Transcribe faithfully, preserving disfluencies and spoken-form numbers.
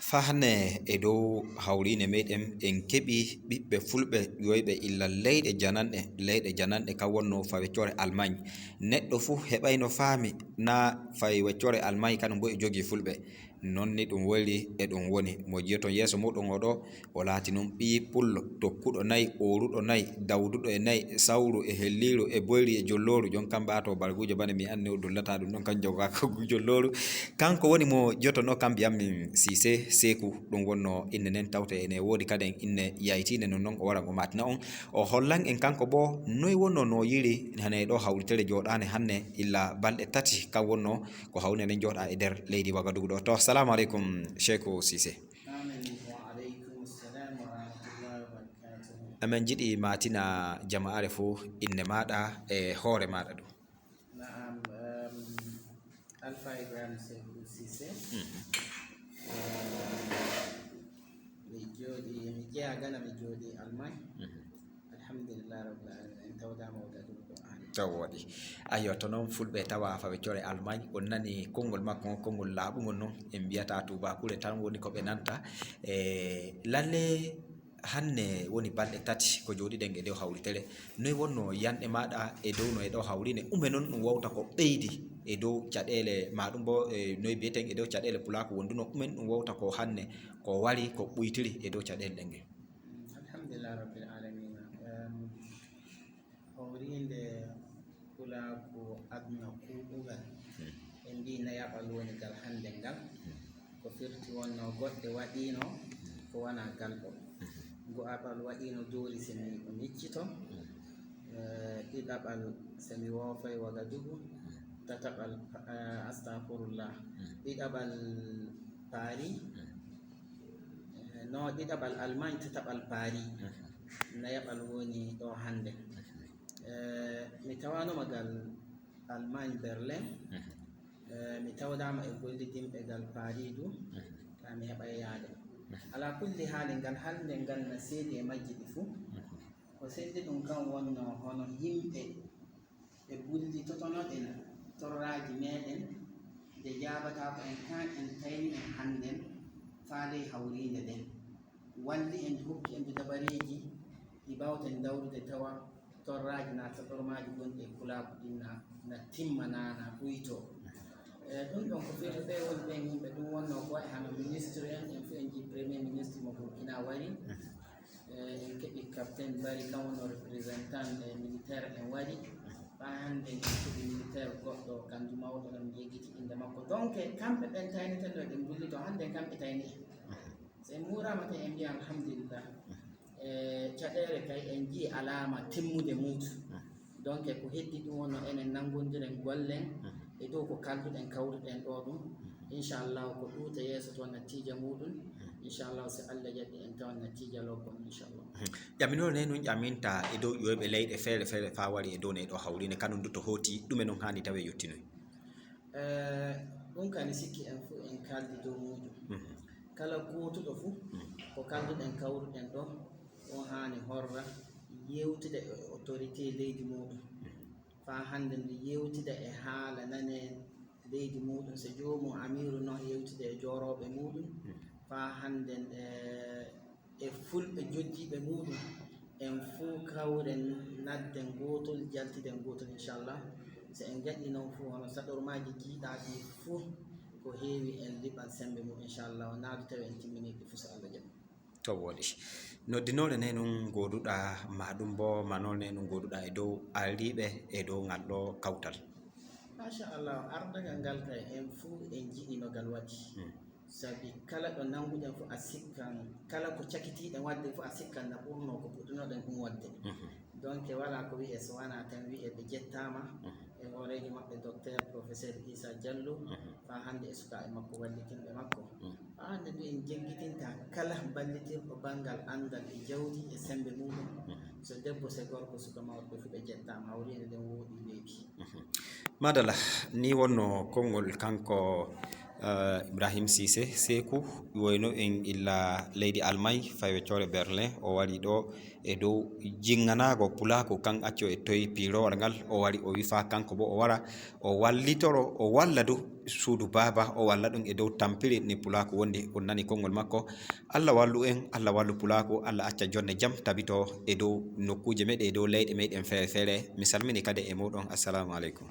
Faa hannde e dow hawriine meɗen, en keɓii ɓiɓɓe fulɓe ƴooyɓe illa leyɗe jananɗe, leyɗe jananɗe ka wonnoo faa weccoore Almaañ. Neɗɗo fuu heɓayno faami naa fay weccoore Almaañ kanum boo e jogii fulɓe. Non ni ɗum woyri e ɗum woni. Mo jiyoton yeeso muuɗum oo ɗoo, o laati nun ɓii pullo, tokkuɗo nayi, ooruɗo nayi, dawduɗo e nayi, sawru e helliiru e boyri e jollooru. Jon kam mbaato barguujo bane mi anni o dullataa ɗum ɗon kan jogaaka jollooru. Kanko woni mo jiyoton ɗoo kam mbiyammi Siise Seeku. Ɗum wonnoo inne nen tawte ene woodi kaden inne yaytiinde non non o waran o maatina on. O hollan en kanko boo noy wonnoo no yiri hane ɗoo hawritere jooɗaane hannde illa balɗe tati kan wonnoo ko hawri enen jooɗaa e nder leydi Wagadugu ɗoo. To, salaamu aleykum, Seeku Siise. Amin. Wa aleykum salam wa rahmatullahi wa barakatuhu. Amen jiɗi maatina jamaare fuu inne maaɗa e hoore maaɗa ɗum. Naam, em, Alfa Ibrahim Seeku Siise. Mhm. Em, mi jooɗii, mi jeyaa Gana, mi jooɗii Almaañ. Mhm. Alhamdulillah Rabbil Alamin, en tawdaama o Gadugu ɗo aan. Taw waɗi. Ayyo, to noon fulɓe tawa fawe core Almaañ, on nani konngol makko, konngol laaɓungol noon, en mbiyata tuubaakure tan woni ko ɓe nanta. E lalle hannde woni balɗe tati ko jooɗiɗen e dow hawritere. Noy wonno yanɗe maaɗa e dow no e ɗo hawrine? Ume noon ɗum wowta ko ɓeydi e dow caɗeele, ma ɗum bo, e noy mbiyeten e dow caɗeele pulaaku wonduno? Umen ɗum wowta ko hannde ko wari ko ɓuytiri e dow caɗeele ɗen? Alhamdulillah Rabbil Alamina. Em, hawriinde pulaaku aduna kuuɓugal. Hmm. En mbii nayaɓal woni gal hannde ngal. Hmm. Ko firti wonno goɗɗe waɗiino ko wona gal ɗo. Hmm. Go'aɓal waɗiino jooli so mi miccito. Hmm. Eh, ɗiɗaɓal so mi woofay Wagadugu. Hmm. Tataɓal, eh, astafurullah. Hmm. Ɗiɗaɓal Paari. Hmm. Eh, no ɗiɗaɓal Almaañ, tataɓal Paari. Mhm. Nayaɓal woni ɗo hannde. Mhm. Eh, mi tawaanoma gal Almaañ Berlin. Mhm. Eh, mi tawdaama e gollidinɓe gal Paari du, mhm, kaa mi heɓay yaade. Mhm. Alaa kulli haali, ngal hannde ngal na seedi e majji ɗi fuu. Mhm. Ko sendi ɗum kan wonno hono yimɓe ɓe gullitotonoɗen torraaji meeɗen, de jaabataako en kaan en tayni en hannden faa ley hawriinde nden. Walli en, hokki en du dabareeji ɗi baawten dawrude tawa torraaji naa saɗormaaji gonɗi e pulaaku ɗin na, na timma naa, na ɓuytoo. Eh, ɗum ɗon ko fewti ɓe woni ɓen yimɓe, ɗum wonnoo ko wa'i hano ministre en, en fuu en jii premier ministre mo Burkina wari. Eh, en keɓi capitaine Bari, kan wonno représentant, eh, militaire en wari. Ɓaa hannde en keɓi militaire goɗɗo, kanjum mawɗo ɗon yeggiti innde makko. Donc, kamɓe ɓen tayniteno eɗen ngulli to hannde, kamɓe tayni en. So en muuraama tan en mbiya alhamdulillah. Eh, caɗeele kay en njii alaama timmude muuɗum. Donc, ko heddi ɗum wonno enen nanngondiren gollen, mhm, e dow ko kalduɗen, kawruɗen ɗo ɗum. Mhm. Inchallahu, ko ɗuuta yeeso toon nattiija muuɗum. Mhm. Inchallahu, so Allah jaɓi, en tawan nattiija lobbon, inchallahu. Mhm. Ƴaminoɗo ne nun ƴaminta e dow ƴoyɓe leyɗe feere feere faa wari e dow ne ɗo hawriine, kanum du to hooti, ɗume nun haani tawe yottinoy? Eh, ɗum kadi sikki en fof en kaldi dow muuɗum. Mhm. Kala gootuɗo fof, mhm, ko kalduɗen kawruɗen ɗo, on haani horra, yewtida e autorité leydi muuɗum. Mhm. Faa hannde nde yewtida e haala nane leydi muuɗum, so joomum amiiru noon yewtida e joorooɓe muuɗum. Mhm. Faa hannde nde e fulɓe jojjiiɓe muuɗum, en fuu kawren nadden gootol, jaltiden gootol, inchallah. So en ngaɗii noon fuu, hono saɗormaaji jiiɗaaɗi fuu, ko heewi en liɓan semmbe mum, inchallah. O naadu tawi en timminii ɗi fuu, so Allah jaɓi. To wooɗi. Noddinoore ne nun gooduɗaa, ma ɗum bo manol ne nun gooduɗaa e dow ardiiɓe e dow ngal ɗo kawtal? Machallah, ardagal ngal kay en fuu en jiɗi no ngal waɗi. Hmm. Sabi kala ɗo nannguɗen fof a sikkan, kala ko cakitiiɗen waɗde fof a sikkan na ɓurnoo ko puɗɗunoɗen ɗum waɗde. Mhm. Donc, walaa ko wi'ee so wanaa tan wi'ee ɓe jettaama, mhm, e hooreejo maɓɓe, Docteur Professeur Issa Diallo, mhm, faa hannde e sukaaɓe makko wallitinɓe makko. Mhm. Faa hannde du en jeggitinta kala ballitirɗo banngal anndal e jawdi e semmbe muuɗum. Mhm. So debbo, so gorko, suka mawɗo, ɓe fuu ɓe jettaama, hawriinde nden wooɗi weeɓi. Mhm. Madalla, ni wonno konngol kanko, Ibrahim Sise Seku, woyno en illa leydi Almay, fay weccoore Berlin, o wari ɗo e dow jinganaago pulaaku kan acco e toy piirowal ngal, o wari o wifa kanko bo o wara o wallitoro, o walla du suudu baaba, o walla ɗum e dow tampiri ni pulaaku wondi. On nani konngol makko. Allah wallu en, Allah wallu pulaaku, Allah acca jonne jam tabito e dow nokkuuje meɗen, e dow leyɗe meɗen feere feere. Mi salmini kadi e muɗum. Assalamu aleykum.